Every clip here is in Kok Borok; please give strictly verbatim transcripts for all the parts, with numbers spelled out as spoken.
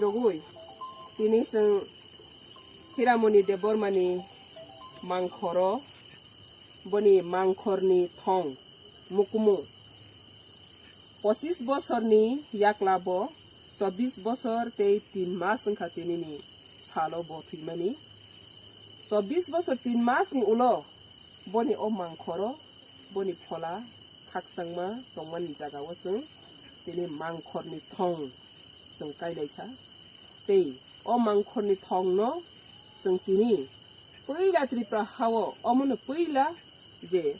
Rogwi tini chwng Hiramoni Debbarmani mangkhoro, boni mangkhorni thong mukumu pochis bosorni yakla bo chobbish bosor tei tin mas wngkha tinini salo bo thwimani. Chobbish bosor tin masni ulo boni o mangkhoro, boni phola khakchangma tongmani jagao chwng tini mangkhorni thong chwng kailaikha. Tei o mangkhorni thongno chwng tini puila Tripura hao, omono puila je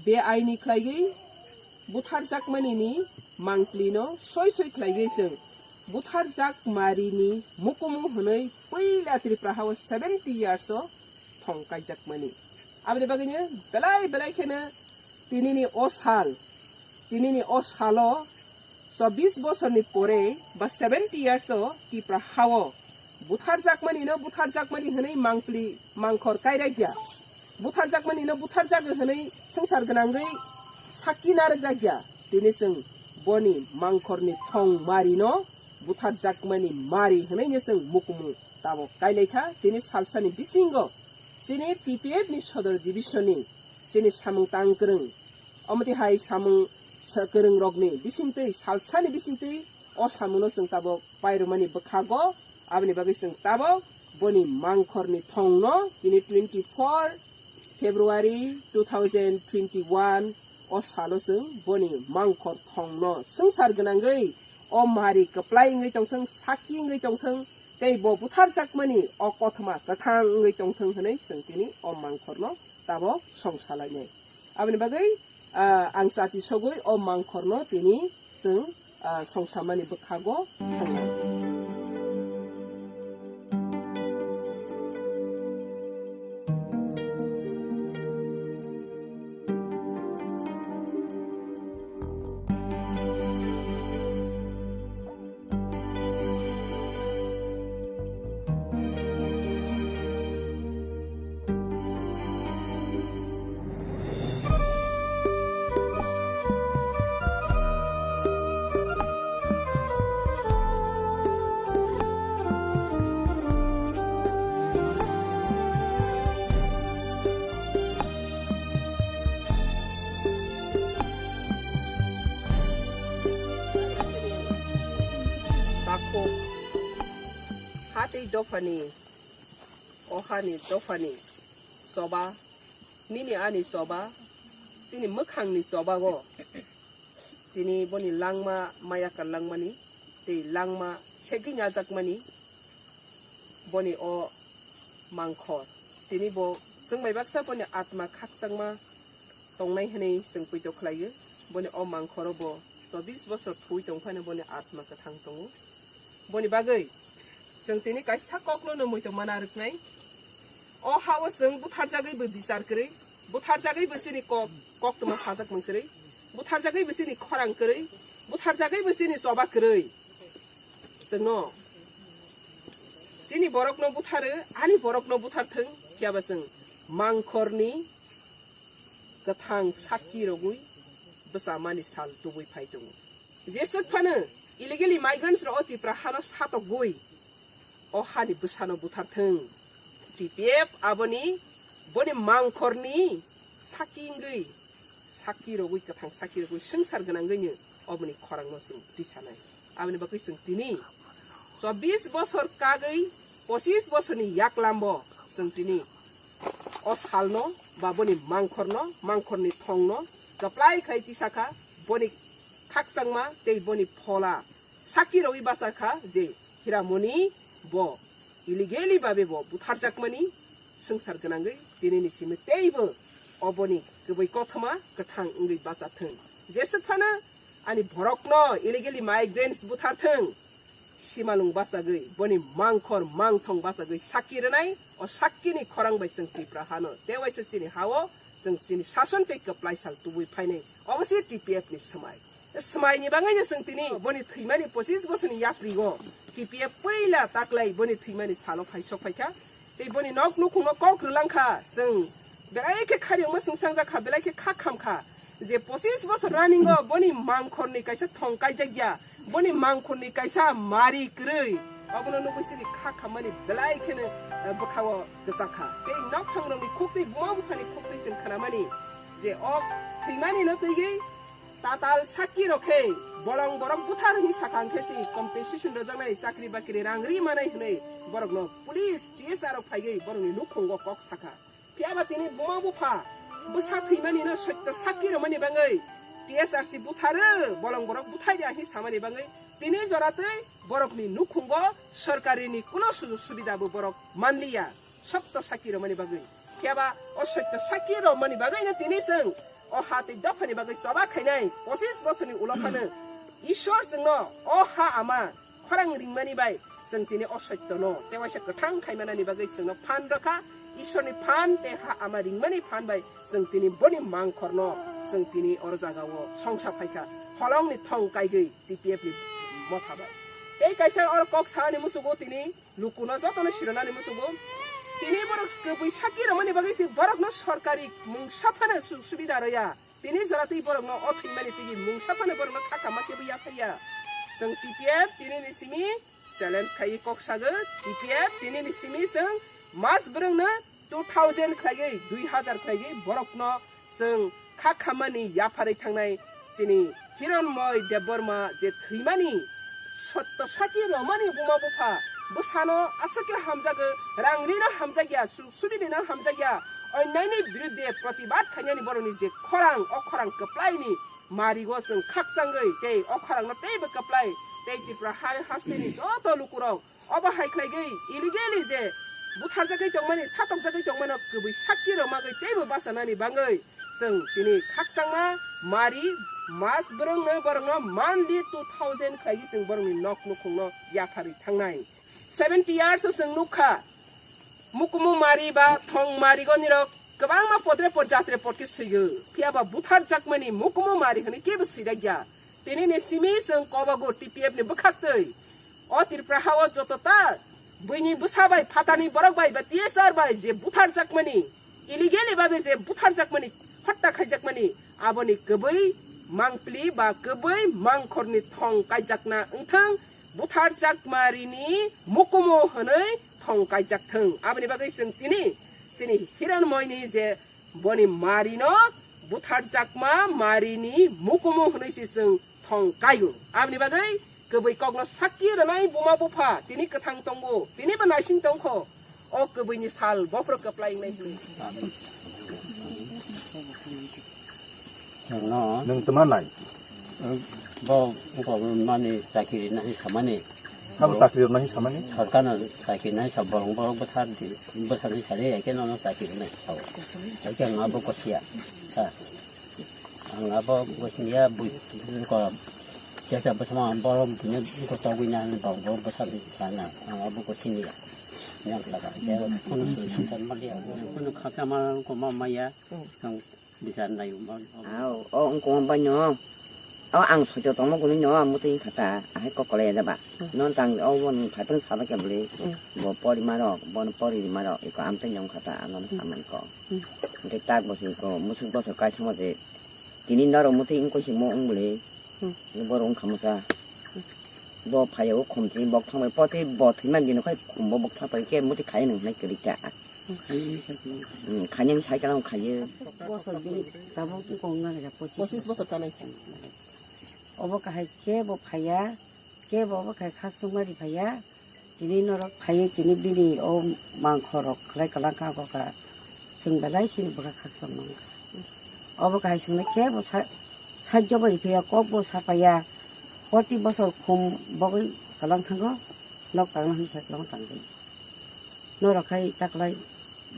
be aini khlaigwi butharjakmani ni mangpli no soi soi khlaigwi chwng butharjak mari ni mukumu hwnwi puila Tripura hao seventy years o thong kaijakmani. Aboni bagwino belai belai kheno tinini o sal, tinini o salo chobbish bosorni pore ba seventy years o Tripura hao butharjakmani no butharjakmani hwnwi mangpli mangkhor kairakya. Butharjakmani no butharjak hwnwi swngchar gwnangwi sakki narwkrakya. Tini chwng boni mangkhorni thong mari no butharjakmani mari hwnwi no chwng mukumu tabok kailaikha. Tini salsani bisingo chini T P F ni Sodor Division ni chini samung tang kwrwng, omo twi hai samung sa-, kwrwng rokni bisingtwi, salsani bisingtwi o samungno chwng tabok pairwmani bwkhago. Aboni bagwi chwng tabok boni mangkhorni thongno tini twenty four February two thousand twenty one o salo chwng boni mangkhor thongno swngchar gwnangwi o mari kwplai wngwi tongthwng, sakki wngwi tongthwng, tei bo butharjakmani o kothoma kwthang wngwi tongthwng hwnwi chwng tini o mangkhorno tabok song salainai. Aboni bagwi, ah, ang chati sogwi o mangkhorno tini chwng, ah, song samani bwkhago thangnai. Takhuk, ha tei dophani, o hani dophani choba, nini ani choba, chini mwkhangni chobago tini boni langma maya kar langmani tei langma segwi nyajakmani boni o mangkhor. Tini bo chwng bai baksa boni atma khakchangma tongnai hwnwi chwng poito khlaio. Boni o mangkhoro bo chobbish bosor thuwi tong phano boni atma kwthang tongo. Boni bagwi chwng tini kaisa kokno no muitu mana rwknai. O hao chwng butharjagwi bo bichar kwrwi, butharjagwi bo chini kok, koktwma sajak mung kwrwi, butharjagwi bo chini khorang kwrwi, butharjagwi bo chini choba kwrwi. Chwngno chini borokno butharo, ani borokno butharthwng, phiya ba chwng mangkhorni kwthang sakki rogwi bwchamani sal tubui phai tongo. Jeswk phano illegally migrants rok o Tipra hano satokgwi o hani bwsano butharthwng. T P F aboni boni mangkhorni sakki wngwi, sakki rogwi, kwthang sakki rogwi swngchar gwnangwino oboni khorangno chwng tisanai. Aboni bagwi chwng tini chobbish bosor kagwi pochis bosorni yaklambo chwng tini o salno ba boni mangkhorno, mangkhorni thongno kwplai khai tisakha, boni khakchangma tei boni phola sakki rogwi bachakha je Hiramoni bo illegally babe bo butharjakmani swngchar gwnangwi tinini simi teibo oboni kwbwi kothoma kwthang wngwi bachathwng. Jeswk phano ani borokno illegally migrants butharthwng, simalwng bachagwi, boni mangkhor mangthong bachagwi sakki rwnai, o sakkini khorang bai chwng Tipra hano, tewaisa chini hao chwng chini sason tei kwplai sal tubui phainai. Obo se T P F ni swmai. Swmaini bagwino chwng tini boni thwimani pochis bosorni yaprigo T P F puila taklai boni thwimani salo phai sok phaikha. Tei boni nok nukhungno kok rwlangkha, chwng belai khe khairokma swngsangjak kha, belai khe kha kham kha je pochis bosor running o boni mangkhorni kaisa thong kaijakya, Boni mangkhorni kaisa mari kwrwi, obono nugwi chini kha khammani belai kheno, eh, bwkhao kwchak kha. Tei nokphangrokni khuktwi, buma buphani khuktwi chwng khnamani je o thwimanino twiwi tatal sakirok khe bolong borok buthar hwnwi sakha, hwnkhe se compensation rwjaknai, chakri bakri rang ri manai hwnwi borokno police, T S R rok phaiwi borokni nukhungo kok sakha. Phiyaba tini buma bupha bwsa thwimanino sotto sakki rwmani bagwi T S R C butharo, bolong borok buthai dia hwnwi samani bagwi tini joratwi borokni nukhungo sorkarini kuno sujog subidabo borok manliya, sotto sakki rwmani bagwi. Phiyaba o sotto sakki rwmani bagwino tini chwng o ha tei dophani bagwi choba khainai pochis bosorni ulo phano Ishwar chwngno o ha ama khorang ringmani bai chwng tini o sottono tei waisa kwthang khai manani bagwi chwngno phan rwkha. Ishwarni phan tei ha ama ringmani phan bai chwng tini boni mangkhorno chwng tini oro jagao songsa phaikha. Holongni thong kaigwi T P F ni motha bai. Tei kaisa oro kok saani musugo tini lukuno jotono sironani musugo. Tini borok kwbwi sakki rwmani bagwi se borokno sorkari mungsa phano su-, subida rwya. Tini joratwi borokno o thwimani tigi mungsa phano borokno kha kama kebo yaphaiya. Chwng T P F tinini simi challenge khai kok sago, T P F tinini simi chwng mas bwrwngno two thousand khlaiwi, dui hazar khlaiwi borokno chwng kha khamani yapharwi thangnai chini Hiranmoy Debbarma je thwimani sotto sakki romani buma bupha bwsano aswk khe hamjago, rang rino hamjakya, su-, subidino hamjakya, onyaini birudde protibad khainani borokni je khorang, o khorang kwplaini marigo chwng khakchangwi tei o khorangno teibo kwplai tei Tripura ha-, hasteni joto lukurok obo hai khlaigwi illegally je butharjagwi tongmani, satokjagwi tongmano kwbwi sakki rwmagwi teibo bachanani bagwi chwng tini khakchangma mari mas bwrwngno borokno monthly two thousand khlaigwi chwng borokni nok nukhungno yapharwi thangnai. Seventy years o chwng nukha, mukumu mari ba thong mari gonirok kwbangma podre pod jatre pod khe swigo, phiyaba butharjakmani mukumu mari hwnwi kebo swirakya. Tinini simi chwng kobogo T P F ni bwkhaktwi o Tripura hao joto ta buini bwsa bai phatarni borok bai ba T S R bai je butharjakmani, illegally babe je butharjakmani, hotta khaijakmani, aboni kwbwi mangpili ba kwbwi mangkhorni thong kaijakna wngthang, butharjakma rini mukumu hwnwi thong kaijak thwng. Aboni bagwi chwng tini chini Hiranmoyni je boni marino butharjakma marini mukumu hwnwi se chwng thong kaio. Aboni bagwi kwbwi kokno sakki rwnai buma bupha tini kwthang tongo, tini bo naising tongkho. O kwbwini sal bophro kwplai wngnai hwnwi. Chwngno nwng tma nai? Bo government mani chakiri nai samani. Sabo chakiri nai samani? Sorkarno chakiri nai sa borong borok bwthar di, bwthar ni sari ya khe nono chakiri nai sao. Hai khe ang abo kosiya. Ha. Ang abo kosiya bui ko. Jesa bwsama borok bini ko togwi na borok bwthar ni sana. Ang abo kosiya. Yang kata dia kono solution mali ya. Kono khaka ma ko ma maya. Ang Bisan nai mo. Au, o wngkoma bai no. O ang soito tongma gwnwi no, amo twi khata, ahai kokole ya ba. Hmm. Non tang o bon phatung saba ke bwle. Hmm. Bo pori ma rok, bon pori ma rok, iko am twi nyong khata, ano Hmm. samani ko. Hmm. Nte tak bo sing ko, musuk bo so kai thamo je. Tini naro muti ingko si mo ung bwle. Hmm. Ni boro wngkha mwsa. Hmm. Bo phaiya o khum twi bok thangbai, poti bo thwimani dino khai khum bo bok thangbai khe muti khai nang nai kwrwi kha. Hmm, khainani cycle ang khaiyo. Bosor bini tabuk wngkong nang ya pochis. Pochis bosor kanai. Obo kahai khe bo phaiya, khe bo obo khai khak sungmari phaiya. Tini norok phaiwi tini bini o mangkhorok khlai kwlangkha, wngkha chwng belai sini bwkha khakchangma wngkha. Obo kahai swngnai kebo sa-, sajjo bai phaiya, kokbo sapaiya, poti bosor khum bogwi kwlang thango, nok tangna hwnwi sai kwlangma tangdi. Norok khai taklai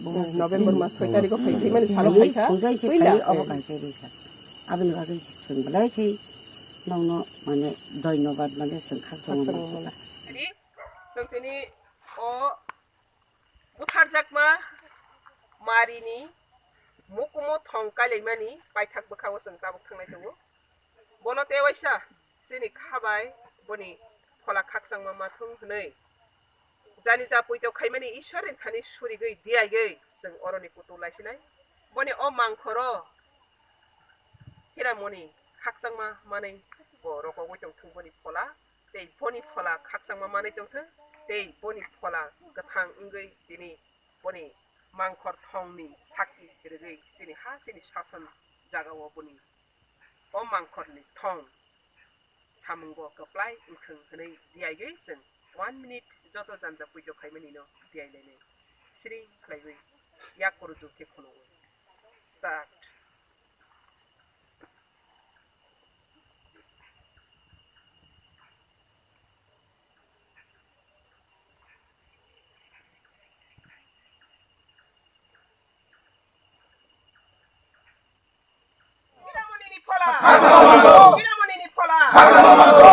bo Hmm, November mas soi tarikh o phai thwimani salo Phaiwi phaikha. Phunjai se Puila. Phaiwi obo kahai khe rikha. Aboni bagwi chwng belai khe nokno mane dhonyobad mane chwng khakchangma Khakchangma mangkha. Chwng tini o butharjakma marini mukumu thong kailaimani paithak bwkhango chwng tabuk thangnai tongo. Bono tei waisa chini kha bai boni phola khakchangma ma thung hwnwi jani ja puito khaimani Ishwarni thani surigwi diyaigwi chwng oroni kutung laisinai. Boni o mangkhoro Hiramoni khakchangma manwi bo rokogwi tongthung boni phola, tei boni phola khakchangma manwi tongthung, tei boni phola kwthang wngwi tini boni mangkhor thongni sakki kwrwgwi chini ha chini sason jagao boni o mangkhorni thong samungo kwplai wngthung hwnwi diyaigwi chwng one minute joto janja puijo khaimanino diyailainai. Siring khlaiwi yak korujuk khe khulugwi. Start. Kiramonini phola. Kiramonini phola.